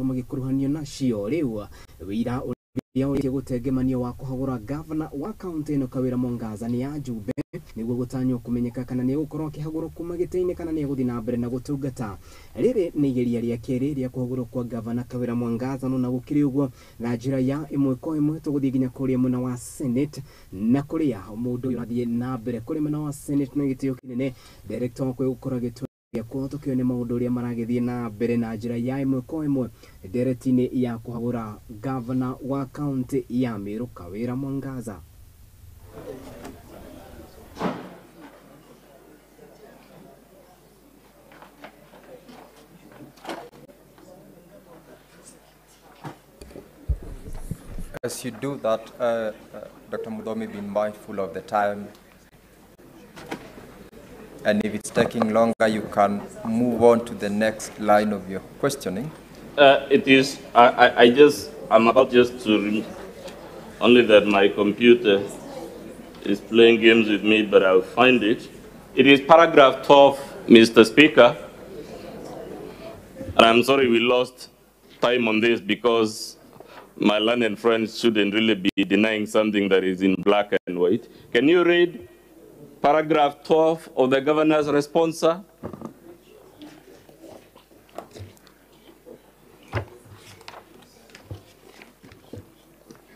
Magĩkuruhanio nacio rĩu wĩira ũrĩa ũrĩtie gũtengemanio wa kũhagũra gavana wa kaunti ĩno Kawĩra Mwangaza nĩ ajumbe nĩguo gũtanywo kũmenyeka kana nĩ egũkorwo akĩhagũrwo kuma gĩtĩ-inĩ kana nĩ egũthiĩ na mbere na gũtungata. Rĩrĩ nĩ igeria rĩa kerĩ rĩa kũhagũrwo kwa gavana Kawĩra Mwangaza, no na gũkĩrĩ ũguo na njĩra ya ĩmwe kwa ĩmwe tũgũthiĩ nginya kũrĩa mwena wa Senate na kũrĩa mũndũ ũyũ ũrathiĩ na mbere kũrĩa mwena wa Senate na gĩtĩo kĩnene director wakwa egũkorwo agĩtũria kwao tũkĩone maũndũ ũrĩa maragĩthiĩ na mbere na njĩra ya ĩmwe kwa ĩmwe ndereti-inĩ ya kũhagũra gavana wa kaunti ya Meru Kawĩra Mwangaza. As you do that, Dr. Muthomi, be mindful of the time. And if it's taking longer, you can move on to the next line of your questioning. It is, I'm about just to, only that my computer is playing games with me, but I'll find it. It is paragraph 12, Mr. Speaker. And I'm sorry we lost time on this because my learned friends shouldn't really be denying something that is in black and white. Can you read paragraph 12 of the governor's response, sir?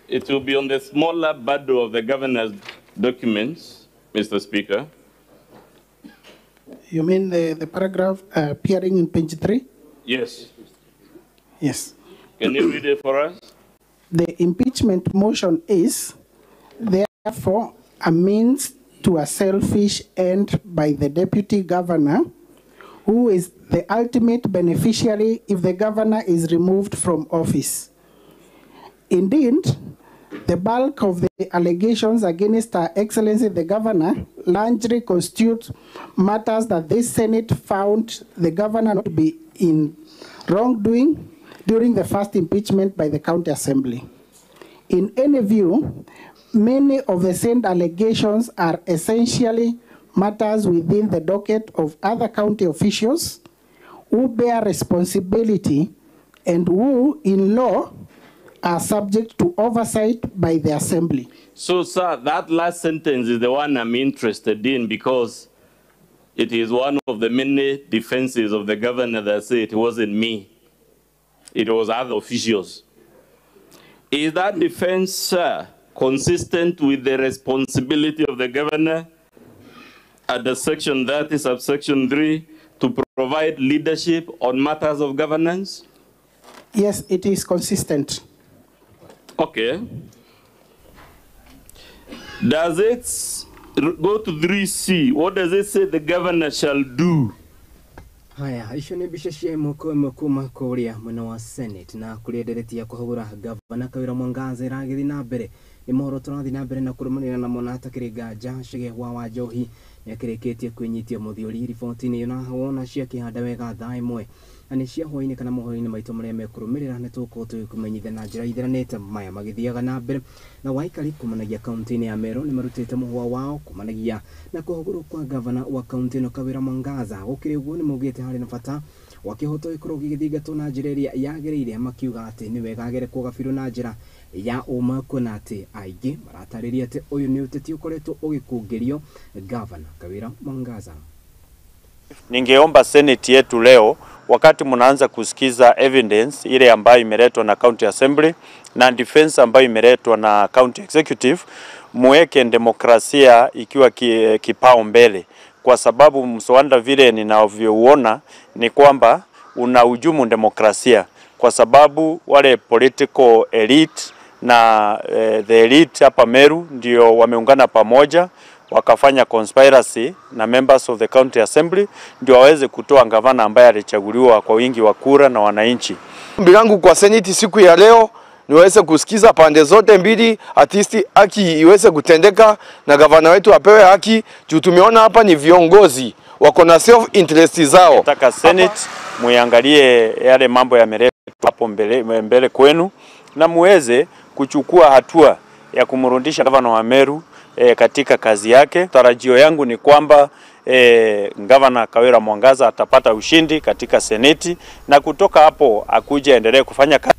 It will be on the smaller bundle of the governor's documents, Mr. Speaker. You mean the paragraph appearing in page 3? Yes. Yes. Can you read it for us? The impeachment motion is, therefore, a means to a selfish end by the deputy governor, who is the ultimate beneficiary if the governor is removed from office. Indeed, the bulk of the allegations against Her Excellency the Governor largely constitute matters that this Senate found the governor not to be in wrongdoing during the first impeachment by the County Assembly. In any view, many of the same allegations are essentially matters within the docket of other county officials who bear responsibility and who, in law, are subject to oversight by the Assembly. So, sir, that last sentence is the one I'm interested in because it is one of the many defenses of the governor that say it wasn't me, it was other officials. Is that defense, sir, consistent with the responsibility of the governor at the section 30, subsection 3, to provide leadership on matters of governance? Yes, it is consistent. Okay. Does it go to 3C? What does it say the governor shall do? Haya, icio nĩ mbica cia ĩmwe kwa ĩmwe kuma kũrĩa mwena wa Senate na kũrĩa ndereti ya kũhagũra gavana Kawĩra Mwangaza ĩragĩthiĩ na mbere. Nĩ mohoro tũrathiĩ na mbere na kũrũmanĩrĩra namo na hatakĩrĩ nganja Chege wa Wanjohi nĩakĩrĩkĩtie kwĩnyitia mũthiori riboti-inĩ ĩyo na wona ciakĩhanda wega thaa ĩmwe na nĩ cia hwaĩ-inĩ kana mohoro-inĩ maitũ marĩa mekũrũmĩrĩra nĩ tũgũkorwo tũgĩkũmenyithia na njĩra itharanĩte maya magĩthiaga na mbere. Na waikari kumanagia kaunti-inĩ ya Meru nĩ marutĩte mũhwa wao kumanagia na kũhagũrwo kwa gavana wa kaunti ĩno Kawĩra Mwangaza. Gũkĩrĩ ũguo nĩ maugĩte harĩ na bata wa kĩhoto gĩkorwo gĩgĩthingatwo na njĩra ĩrĩa yagĩrĩire, makiuga atĩ nĩ wega agerekwo gabirũ na njĩra ya ũma, kuona atĩ aingĩ maratarĩria atĩ ũyũ nĩ ũteti ũkoretwo ũgĩkũngĩrio gavana Kawĩra Mwangaza. Ningeomba Senate yetu leo, wakati mnaanza kusikiza evidence ile ambayo imeletwa na County Assembly na defense ambayo imeletwa na County Executive, muweke demokrasia ikiwa kipao mbele, kwa sababu mswada vile ninavyouona ni kwamba unahujumu demokrasia, kwa sababu wale political elite na the elite hapa Meru ndio wameungana pamoja wakafanya conspiracy na members of the County Assembly ndio waweze kutoa gavana ambaye alichaguliwa kwa wingi wa kura na wananchi. Ombi langu kwa Senate siku ya leo niweze kusikiza pande zote mbili, at least haki iweze kutendeka na gavana wetu apewe haki. Juu tumeona hapa ni viongozi wako na self interest zao. Nataka Senate muangalie yale mambo yameletwa hapo mbele kwenu na muweze kuchukua hatua ya kumrudisha gavana wa Meru katika kazi yake. Tarajio yangu ni kwamba Gavana Kawira Mwangaza atapata ushindi katika seneti, na kutoka hapo akuje endelee kufanya kazi.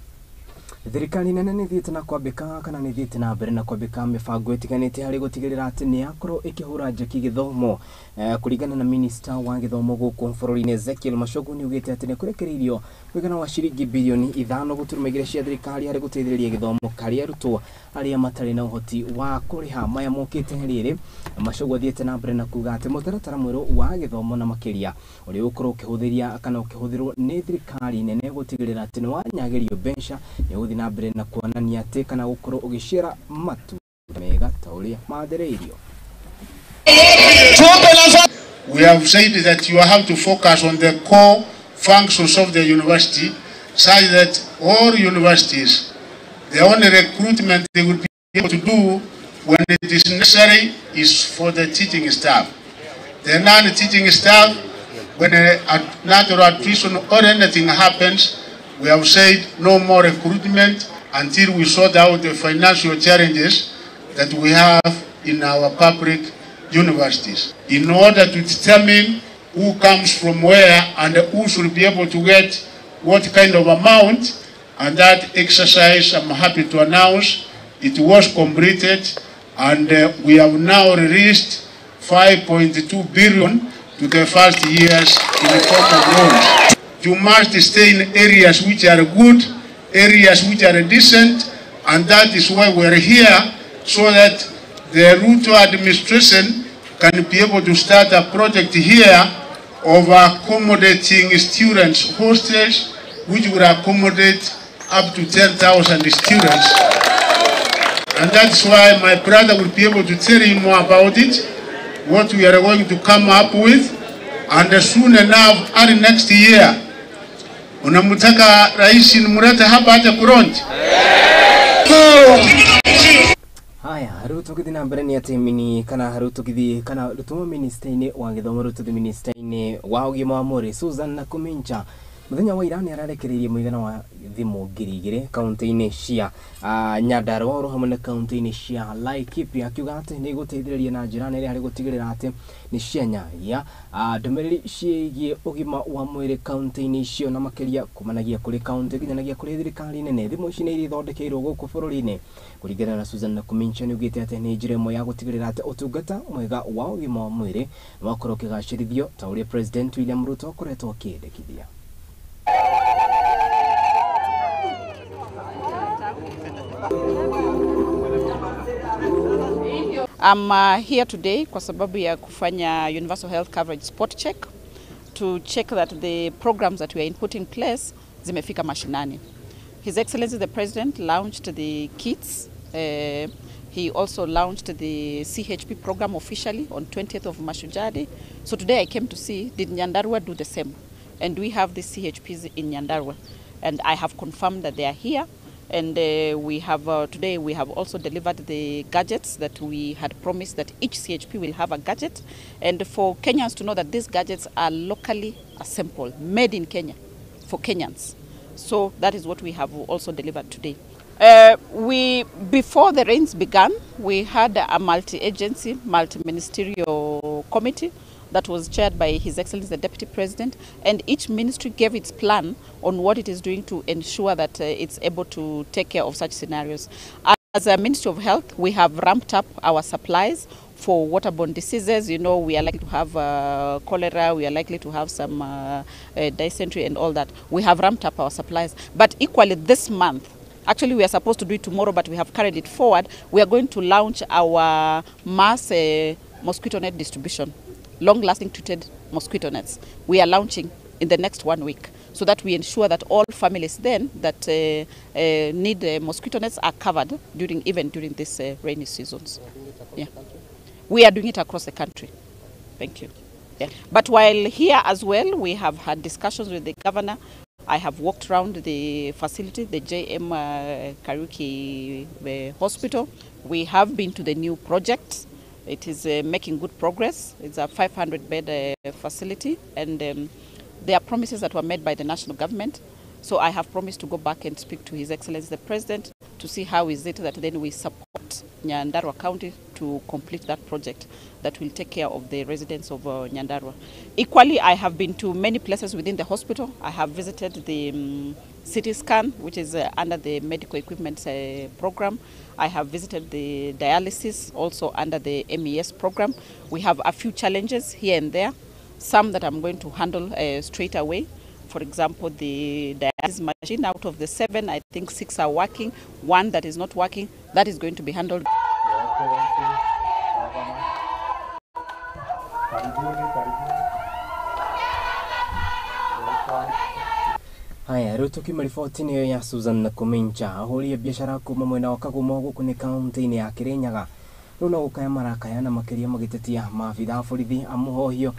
Thirikari nene nĩ ĩthiĩte na kwambĩka kana nĩ ĩthiĩte na mbere na kwambĩka mĩbango ĩtiganĩte harĩ gũtigĩrĩra atĩ nĩ yakorwo ĩkĩhũra njeki gĩthomo. Kũringana na minista wa gĩthomo gũkũ bũrũri-inĩ Ezekiel Machogu nĩ augĩte atĩ nĩ kũrekereirio mũigana wa ciringi bilioni 5.2 cia thirikari harĩ gũteithĩrĩria gĩthomo karĩ arutwo arĩa matarĩ na ũhoti wa kũrĩha. Maya mokĩte rĩrĩ Machogu athiĩte na mbere na kuga atĩ mũtaratara mwerũ wa gĩthomo na makĩria ũrĩa ũgũkorwo ũkĩhũthĩria kana ũkĩhũthĩrwo nĩ thirikari nene gũtigĩrĩra atĩ nĩ wanyagĩrio mbeca nĩ ũgũthiĩ na mbere na kuonania atĩ kana gũkorwo ũgĩciara matunda mega ta ũrĩa mathĩrĩirio. We have said that you have to focus on the core functions of the university, such that all universities, the only recruitment they will be able to do when it is necessary is for the teaching staff. The non-teaching staff, when a natural attrition or anything happens, we have said no more recruitment until we sort out the financial challenges that we have in our public universities, in order to determine who comes from where and who should be able to get what kind of amount. And that exercise, I'm happy to announce, it was completed, and we have now released 5.2 billion to the first years in the form of loans. You must stay in areas which are good, areas which are decent, and that is why we're here, so that the Ruto administration can be able to start a project here of accommodating students hostels, which will accommodate up to 10,000 students. And that's why my brother will be able to tell you more about it, what we are going to come up with. And soon enough, early next year, unamutaka rais nimulete hapa aje kulonji. Haya, rĩu tũgĩthiĩ na mbere nĩ atĩ mini kana rĩu tũgĩthiĩ kana rũtũmwo minister-inĩ wa gĩthomo rĩu tũthiĩ minister-inĩ wa ũgima wa mwĩrĩ Susan Nakhumicha mũthenya wa ira nĩ ararekereirie mũigana wa thimũ 2,000 kaunti-inĩ cia Nyandarua oro hamwe na kaunti-inĩ cia Laikipia, akiuga atĩ nĩ igũteithĩrĩria na njĩra nene harĩ gũtigĩrĩra atĩ nĩ cianyagia ndũmĩrĩri ciĩgiĩ ũgima wa mwĩrĩ kaunti-inĩ icio na makĩria kumanagia kũrĩ kaunti nginyanagia kũrĩ thirikari nene. Thimũ ici nĩ iria ithondekeirwo gũkũ bũrũri-inĩ. Kũringana na Susan Nakhumicha nĩ augĩte atĩ nĩ njĩra ĩmwe ya gũtigĩrĩra atĩ ũtungata mwega wa ũgima wa mwĩrĩ wakorwo ũkĩgacĩrithio ta ũrĩa President William Ruto akoretwo akĩendekithia. I'm here today kwa sababu ya kufanya universal health coverage spot check to check that the programs that we are putting in place zimefika mashinani. His Excellency the President launched the kits. He also launched the CHP program officially on 20th of Mashujaa Day. So today I came to see, did Nyandarua do the same? And we have the CHPs in Nyandarua. And I have confirmed that they are here. And we have today we have also delivered the gadgets that we had promised that each CHP will have a gadget. And for Kenyans to know that these gadgets are locally assembled, made in Kenya, for Kenyans. So that is what we have also delivered today. Before the rains began, we had a multi-agency, multi-ministerial committee that was chaired by His Excellency the Deputy President, and each ministry gave its plan on what it is doing to ensure that it's able to take care of such scenarios. As a Ministry of Health, we have ramped up our supplies for waterborne diseases. You know, we are likely to have cholera, we are likely to have some dysentery and all that. We have ramped up our supplies. But equally this month, actually we are supposed to do it tomorrow, but we have carried it forward. We are going to launch our mass mosquito net distribution, long-lasting treated mosquito nets. We are launching in the next 1 week, so that we ensure that all families then that need mosquito nets are covered during, even during these rainy seasons. Yeah. We are doing it across the country. Thank you. Yeah. But while here as well, we have had discussions with the governor. I have walked around the facility, the JM Kariuki Hospital. We have been to the new project. It is making good progress. It's a 500-bed facility, and there are promises that were made by the national government. So I have promised to go back and speak to His Excellency the President to see how is it that then we support Nyandarua County to complete that project that will take care of the residents of Nyandarua. Equally, I have been to many places within the hospital. I have visited the CT scan, which is under the medical equipment program. I have visited the dialysis, also under the MES program. We have a few challenges here and there, some that I'm going to handle straight away. For example, the dialysis machine, out of the 7, I think 6 are working. 1 that is not working, that is going to be handled. Haya, rĩu tũkiuma riboti-inĩ ĩyo ya Susan Nakumincha, ahũri a biacara kuma mwena wa Kagumo gũkũ nĩ kaunti-inĩ ya Kirinyaga rĩu no gũkaya marakaya na makĩria magĩtetia maabitha a borithi a mũhohio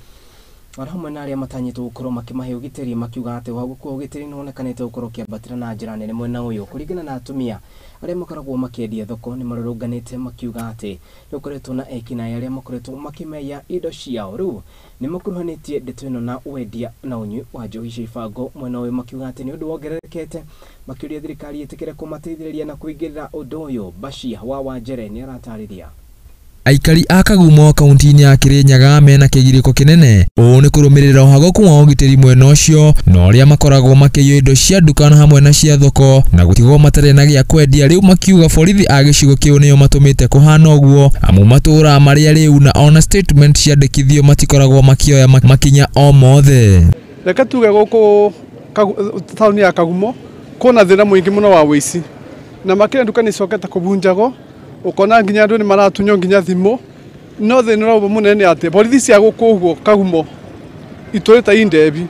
oro hamwe na arĩa matanyĩtwo gũkorwo makĩmahe ũgitĩri, makiuga atĩ ũhagũku wa ũgitĩri nĩwonekanĩte gũkorwo ũkĩambatĩra na njĩra nene mwena ũyũ. Kũringana na atumia arĩa makoragwo makĩendia thoko nĩ marũrũnganĩte makiuga atĩ nĩgũkoretwo na ekinaĩ arĩa makoretwo makĩmeya indo ciao. Rĩu nĩ makuruhanĩtie ndeto ĩno na wendia na ũnyui wa njohi cia ibango mwena ũyũ, makiuga atĩ nĩ ũndũ wongererekete, makĩũria thirikari ĩtĩkĩre kũmateithĩrĩria na kũingĩrĩra ũndũ ũyũ. Bashir wa Wanjere nĩ aratarĩria. Aikari a Kagumo kaunti-inĩ ya Kirinyaga mena kĩgirĩko kĩnene ũũ nĩ kũrũmĩrĩra ũhagũku wa ũgitĩri mwena ũcio na ũrĩa makoragwo makĩiywo indo cia nduka na hamwe na cia thoko na gũtigwo matarĩ na gĩa kwendia. Rĩu makiuga borithi a gĩcigo kĩu nĩo matũmĩte kũhana ũguo, amu matũũra marĩa rĩu na ona statement ciandĩkithio matikoragwo makĩoya makinya o mothe. Reke tuge gũkũ taũni ya Kagumo kwĩna thĩna mũingĩ mũno wa wĩici na makĩria nduka nĩicokete kũbunjagwo, ukona nginya andu ni maratunywo nginya thimu. No thina ũrĩa mũnene nĩ atĩ borithi cia gũkũ ũguo Kagumo itũrĩte indebi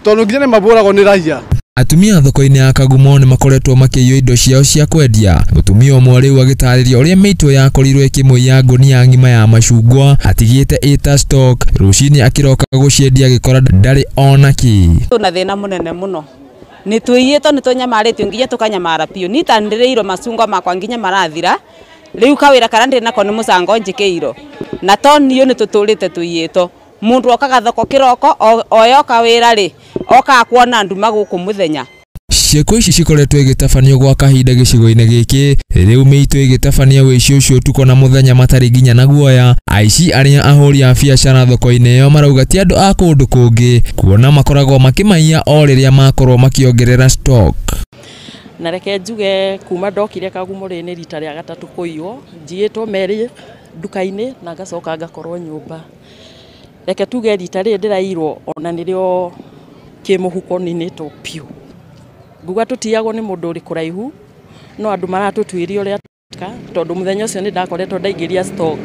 tondũ nginya nĩ mabũragwo nĩ raia. Atumia thoko-inĩ ya Kagumo nĩ makoretwo makĩiywo indo ciao cia kwendia. Mũtumia ũmwe rĩu agĩtarĩria ũrĩa mĩitũ yakorirwo ĩkĩmũiya ngũnia ng'ima ya macungwa atigĩte ĩta stock, rũcinĩ akĩroka gũciendia agĩkora ndarĩ ona kĩ. Tuna thĩna mũnene mũno, nĩ tũiyĩtwo, nĩ tũnyamarĩtio nginya tũkanyamara biũ. Niĩ ta nĩndĩrĩirwo macungwa makwa nginya marathira. Rĩu kawĩra karĩa ndĩ nako nĩ mũcango njĩkĩirwo na to niĩ nĩ tũtũrĩte tũiyĩtwo. Mũndũ okaga thoko kĩroko oyoka wĩra rĩ okaga kuona nduma gũkũ mũthenya. Ciĩko ici cikoretwo igĩtabanio gwa kahinda gĩcigo-inĩ gĩkĩ, rĩu mĩitũ ĩgĩtabania wĩici ũcio ũtukũ na mũthenya matarĩ nginya na guoya. Aici arĩa ahũri a biacara thoko-inĩ ĩyo marauga ti andũ a kũndũ kũngĩ, kuona makoragwo makĩmaiya o rĩrĩa makorwo makĩongerera stock. Na reke njuge kuma ndokire Kagumo rĩ nĩ rita rĩa gatatũ kũiywo, njiyĩtwo merĩ nduka-inĩ na ngacoka ngakorwo nyũmba. Reke tuge rita rĩrĩ ndĩraiyirwo ona nĩrĩo kĩmũhuko ninĩtwo biũ. Nguga tũtiyagwo nĩ mũndũ ũrĩ kũraihu, no andũ maratũtuĩria ũrĩa tweka, tondũ mũthenya ũcio nĩ ndakoretwo ndaingĩria stock.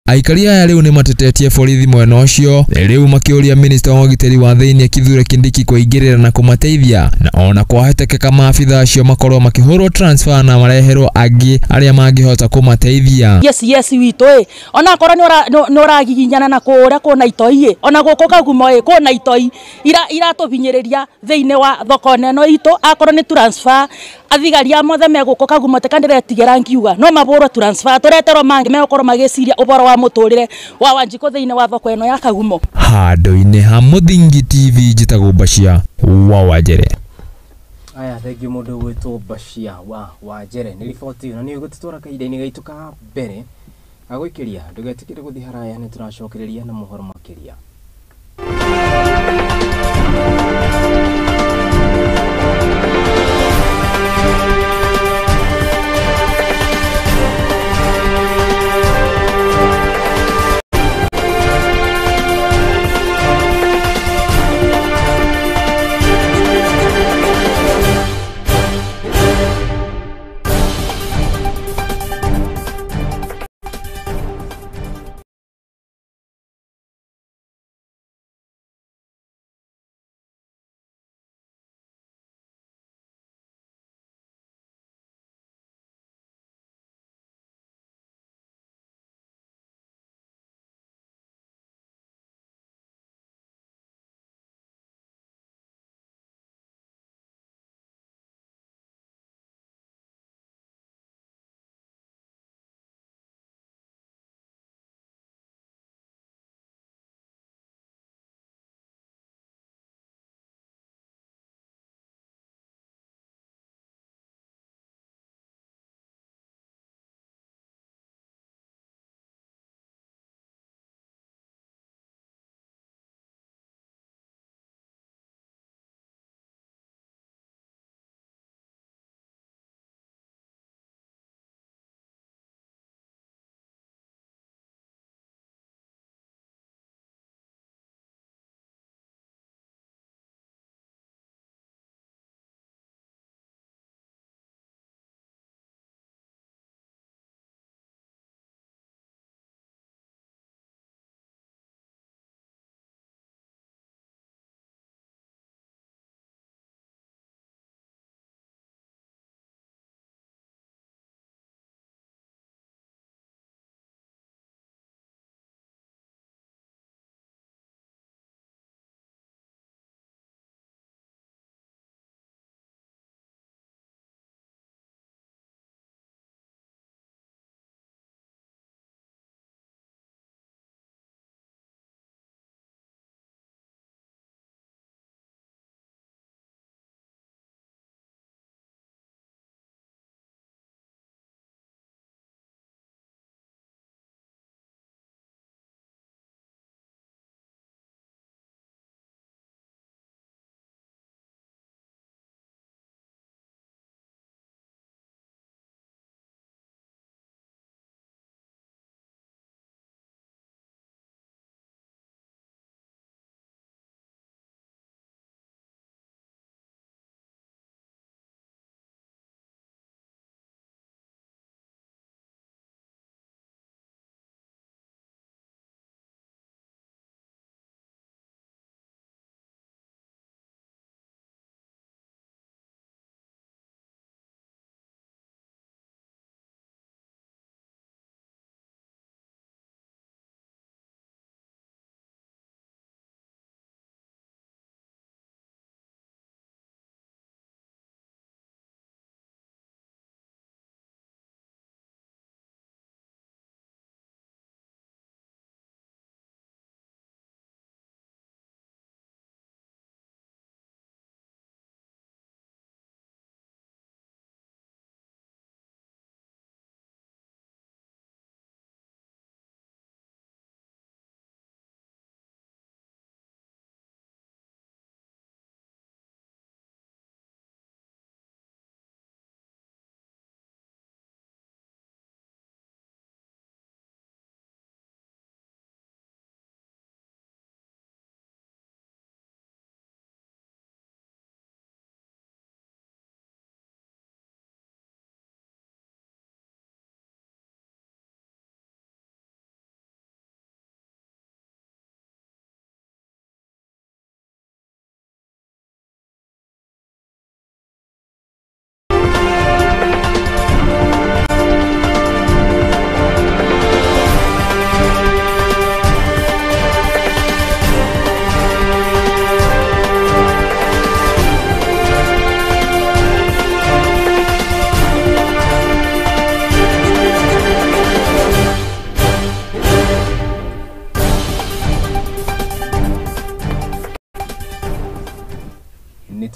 Aikari aya rĩu nĩ matetetie borithi mwena ũcio, rĩu makĩũria minista wa ũgitĩri wa thĩinĩ Kithure Kindiki kũingĩrĩra na kũmateithia, na ona kwahotekeka maabitha acio makorwo makĩhũrwo transfer na mareherwo angĩ arĩa mangĩhota kũmateithia. Yes, yes witũ ĩ ona akorwo nĩ ũragiginyana na kũrĩa kwĩna itoi ĩ ona gũkũ Kagumo ĩ kwĩna itoi iratũhinyĩrĩria thĩinĩ wa thoko neno itũ. Akorwo nĩ transfer athigari a mothe me gũkũ Kagumo teka ndĩretigĩra ngiuga no mabũrwo transfer tũreterwo mangĩ megũkorwo magĩciria ũboro wa mũtũrĩre wa Wanjikũ thĩinĩ wa thoko ĩno ya Kagumo. Handũ-inĩ ha Mũthingi TV njĩtagwo Bashir wa Wanjere. Aya, thengiũ mũndũ ũgwĩtwo Bashir wa Wanjere nĩ riboti ĩno nĩ ĩgũtũtwara kahinda-inĩ gaitũ ka mbere gagũikĩria. Ndũgetĩkĩre gũthiĩ haraya, nĩ tũracokereria na mohoro makĩria.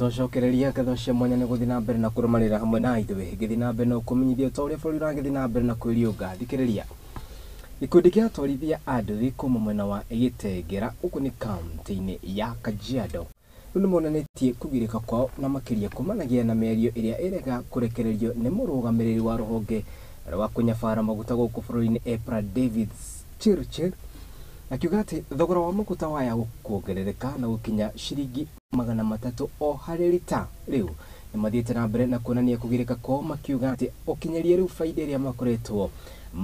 Nitwacokereria ngatho cia mwanya nĩ gũthiĩ na mbere na kũrũmanĩrĩra hamwe na ithuĩ ngĩthiĩ na mbere na ũkũmenyithia ta ũrĩa bũrũri ũragĩthiĩ na mbere na kwĩriũnga. Thikĩrĩria gĩkundi kĩa atwarithia a nduthi kuma mwena wa Gĩtengera gũkũ nĩ kaunti-inĩ ya Kajiado rĩu nĩmonanĩtie kũgirĩka kwao na makĩria kumanagia na mĩario ĩrĩa ĩrega kũrekererio nĩ mũrũgamĩrĩri wa rũhonge rwa kũnyabara maguta gũkũ bũrũri-inĩ EPRA David Chirchir akiuga atĩ thogora wa maguta waya kuongerereka na gũkinya ciringi 300 o harĩ rita. Rĩu nĩmathiĩte na mbere na kuonania kũgirĩka kwao makiuga atĩ ũkinyaria rĩu baida ĩrĩa makoretwo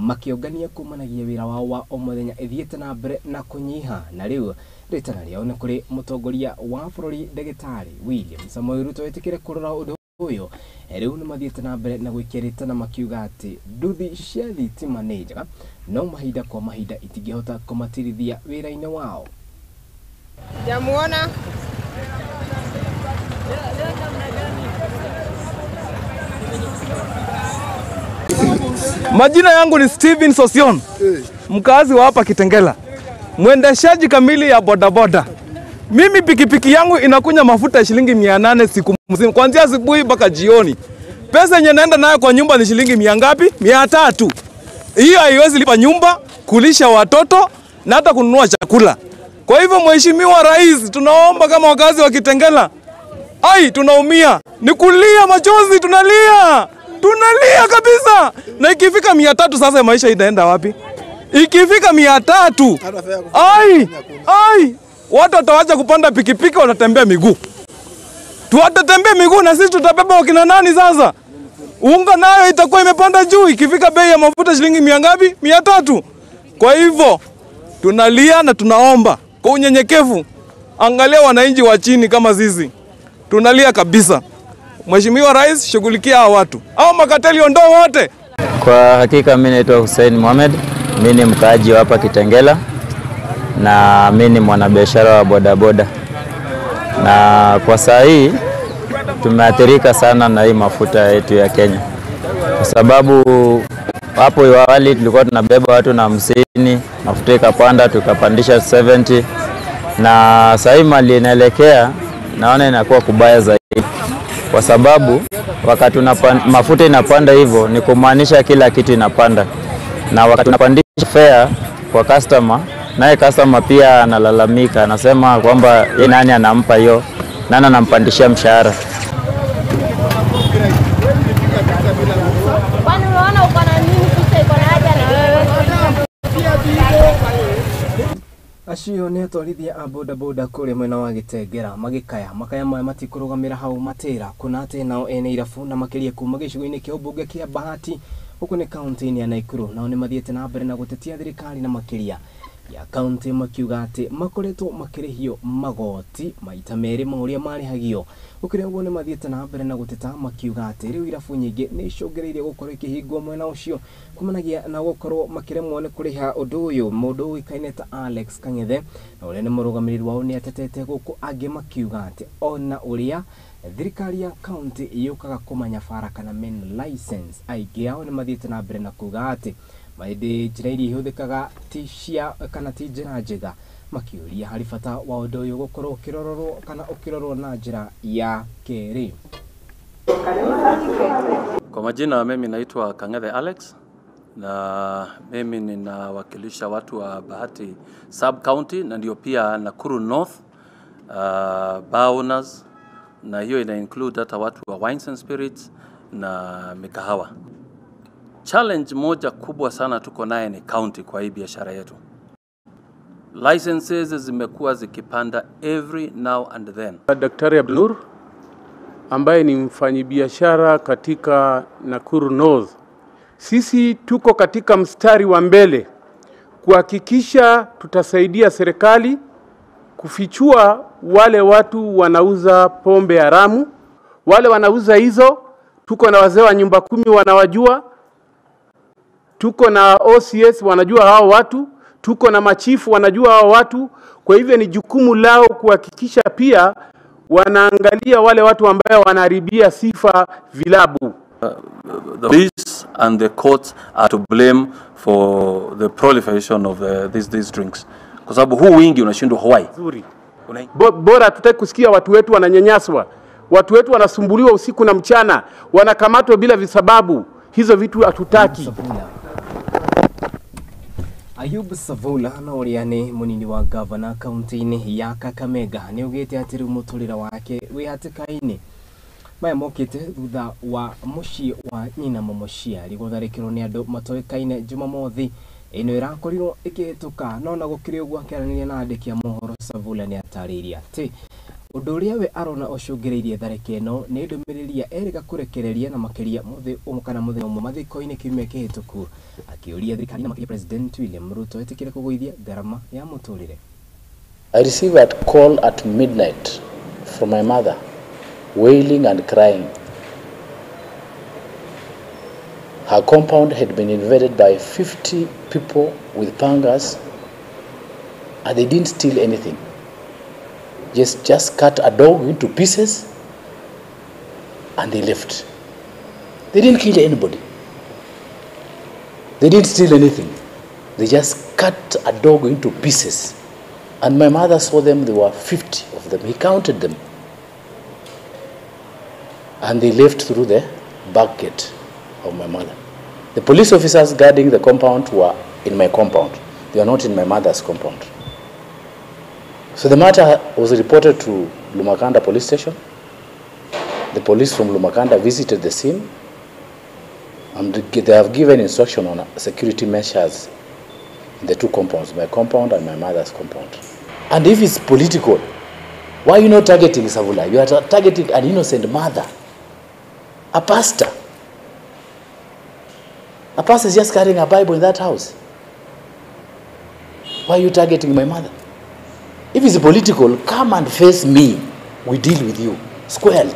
makĩũngania kumanagia wĩra wao wa o mũthenya ĩthiĩte na mbere na kũnyiha, na rĩu rĩtana rĩao nĩ kũrĩ mũtongoria wa bũrũri ndagĩtarĩ William Samoei Ruto wĩtĩkĩre kũrora ũndũ ũyũ. Rĩu nĩmathiĩte na mbere na gwĩkia rĩtana makiuga atĩ nduthi cia thitima nĩ njega no mahinda kwa mahinda itingĩhota kũmatirithia wĩra-inĩ wao. Jamuona Majina yangu ni Steven Sosion, mkazi wa hapa Kitengela, mwendeshaji kamili ya bodaboda. Mimi pikipiki yangu inakunya mafuta shilingi 800 siku mzima, kuanzia asubuhi mpaka jioni. Pesa yenye naenda nayo kwa nyumba ni shilingi 100 ngapi? 300. Hiyo haiwezi lipa nyumba, kulisha watoto na hata kununua chakula. Kwa hivyo Mheshimiwa Rais, tunaomba kama wakazi wa Kitengela, ai tunaumia, ni kulia machozi, tunalia. Tunalia kabisa. Na ikifika 300 sasa maisha itaenda wapi? Ikifika 300, ai, watu watawacha kupanda pikipiki, watatembea miguu. Tuwatatembea miguu na sisi tutabeba wakina nani sasa? Unga nayo itakuwa imepanda juu ikifika bei ya mafuta shilingi 100 ngapi? 300. Kwa hivyo tunalia na tunaomba kwa unyenyekevu, angalia wananchi wa chini kama sisi. Tunalia kabisa. Mheshimiwa Rais, shughulikia hawa watu. Hao makateli ondoa wote. Kwa hakika mimi naitwa Hussein Mohamed, mimi ni mkaaji wa hapa Kitengela na mimi ni mwanabiashara wa bodaboda. Na kwa saa hii tumeathirika sana na hii mafuta yetu ya Kenya. Kwa sababu hapo awali tulikuwa tunabeba watu na 50, mafuta ikapanda tukapandisha 70, na saa hii mali inaelekea naona inakuwa kubaya zaidi. Kwa sababu wakati mafuta inapanda hivyo ni kumaanisha kila kitu inapanda. Na wakati unapandisha fare kwa customer, naye customer pia analalamika, anasema kwamba yeye nani anampa hiyo, nani anampandishia mshahara. Kwani unaona uko na nini picha iko na haja na wewe? Acio nĩ atwarithia a bodaboda kũrĩa mwena wa Gĩtengera magĩkaya makaya maya matikũrũgamĩra hau matĩra kuna atĩ nao ene irabu na makĩria kuma gĩcigo-inĩ kĩa ũmbunge kĩa Bahati huku nĩ kaunti-inĩ ya Nakuru, nao nĩ mathiĩte na mbere na gũtetia thirikari na makĩria ya kaunti makiuga atĩ makoretwo makĩrĩhio magoti maita merĩ ma ũrĩa marĩhagio. Gũkĩrĩ ũguo nĩ mathiĩte na mbere na gũteta makiuga atĩ rĩu irabu nyingĩ nĩ icũngĩrĩirie gũkorwo ikĩhingwo mwena ũcio kumanagia na gũkorwo makĩremwo nĩ kũrĩha ũndũ ũyũ. Mũndũ ũĩkaine ta Alex Kang'ethe na ũrĩa nĩ mũrũgamĩrĩri wao nĩ atetete gũkũ angĩ makiuga atĩ ona ũrĩa thirikari ya kaunti yũkaga kũmanya bara kana main license aingĩ ao nĩ mathiĩte na mbere na kuuga atĩ maĩndĩ njĩra iria ihũthĩkaga ti cia kana ti njĩra njega, makĩũria harĩ bata wa ũndũ ũyũ gũkorwo ũkĩrorwo kana ũkĩrorwo na njĩra ya kerĩ. Kwa majina mimi naitwa Kang'ethe Alex na mimi ninawakilisha watu wa Bahati Sub County na ndio pia Nakuru North, bar owners, na hiyo ina include hata watu wa wines and spirits na mikahawa. Challenge moja kubwa sana tuko naye ni county kwa hii biashara yetu. Licenses zimekuwa zikipanda every now and then. Daktari Abdulnur ambaye ni mfanyibiashara katika Nakuru North. Sisi tuko katika mstari wa mbele kuhakikisha tutasaidia serikali kufichua wale watu wanauza pombe haramu, wale wanauza hizo. Tuko na wazee wa nyumba 10 wanawajua, tuko na OCS wanajua hao watu, tuko na machifu wanajua hao watu. Kwa hivyo ni jukumu lao kuhakikisha pia wanaangalia wale watu ambao wanaharibia sifa vilabu. The police and the courts are to blame for the proliferation of these drinks. Kwa sababu huu wingi unashindwa Hawaii. Nzuri. Bora tutaki kusikia watu wetu wananyanyaswa. Watu wetu wanasumbuliwa usiku na mchana, wanakamatwa bila visababu. Hizo vitu hatutaki. Ayub Savula na ũrĩa nĩ mũnini wa gavana kaunti-inĩ ya Kakamega nĩ augĩte atĩ rĩu mũtũrĩre wake wĩ hatĩka-inĩ. Maya mokĩte thutha wa mũciĩ wa nyina mũmũciari gũtharĩkĩrwo nĩ andũ matoĩkaine Jumamothi ĩno ĩrakorirwo ĩkĩhĩtũka. No na gũkĩrĩ ũguo, akĩaranĩria na andĩki a mohoro, Savula nĩ atarĩirie atĩ ũndũ ũrĩa we arona ũcũngĩrĩirie tharĩka ĩno nĩ ndũmĩrĩri ya erĩga kũrekereria na makĩria mũthĩ ũmwe kana mũthenya ũmwe mathiko-inĩ kiumia kĩhĩtũku, akĩũria thirikari na makĩria President William Ruto etĩkĩre kũgũithia ngarama ya mũtũrĩre. I received a call at midnight from my mother, wailing and crying. Her compound had been invaded by 50 people with pangas, and they didn't steal anything. Just cut a dog into pieces, and they left. They didn't kill anybody. They didn't steal anything. They just cut a dog into pieces. And my mother saw them, there were 50 of them. He counted them. And they left through the back gate of my mother. The police officers guarding the compound were in my compound. They were not in my mother's compound. So the matter was reported to Lumakanda police station. The police from Lumakanda visited the scene, and they have given instruction on security measures in the two compounds, my compound and my mother's compound. And if it's political, why are you not targeting Savula? You are targeting an innocent mother, a pastor. A pastor is just carrying a Bible in that house. Why are you targeting my mother? If it's political, come and face me. We deal with you squarely.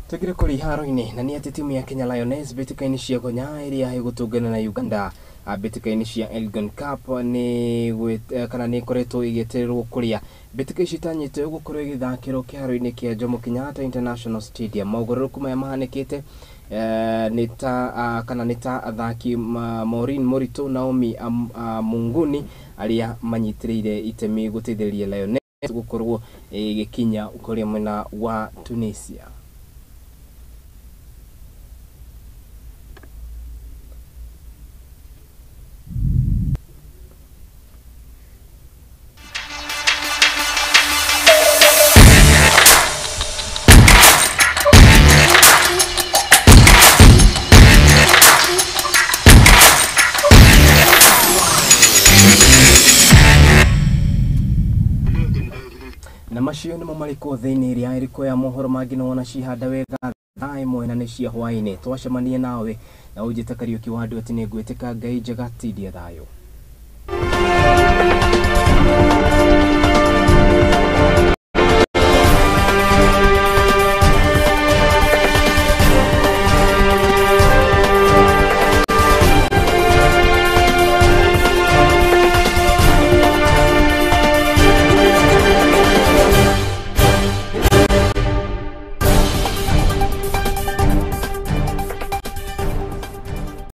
Tugire kuri iharo-inĩ na nĩ atĩ timu ya Kenya Lioness mbĩtĩka-inĩ cia Gonya ĩrĩa ĩgũtũngana na Uganda mbĩtĩka-inĩ cia Elgon Cup nĩ kana nĩ ĩkoretwo ĩgĩetererwo kũrĩa mbĩtĩka ici itanyĩtwo gũkorwo ĩgĩthakĩrwo kĩharo-inĩ kĩa Jomo Kenyatta International Stadium. Mogarũrũku maya mahanĩkĩte nĩ ta kana nĩ ta athaki Maureen Morito, Naomi Munguni arĩa manyitĩrĩire itemi gũteithĩrĩria Lioness gũkorwo ĩgĩkinya kũrĩa mwena wa Tunisia. Na macio nĩmo marĩkũ thĩinĩ ĩrĩa ĩrĩkũ ya mohoro mangĩ no wona cihanda wega thaa ĩmwe na nĩ cia hwaĩ-inĩ. Twacemanie nawe na ũnjĩte Kariũki wa andũ atĩ nĩ ngwĩtĩka Ngai njega tindia thayũ.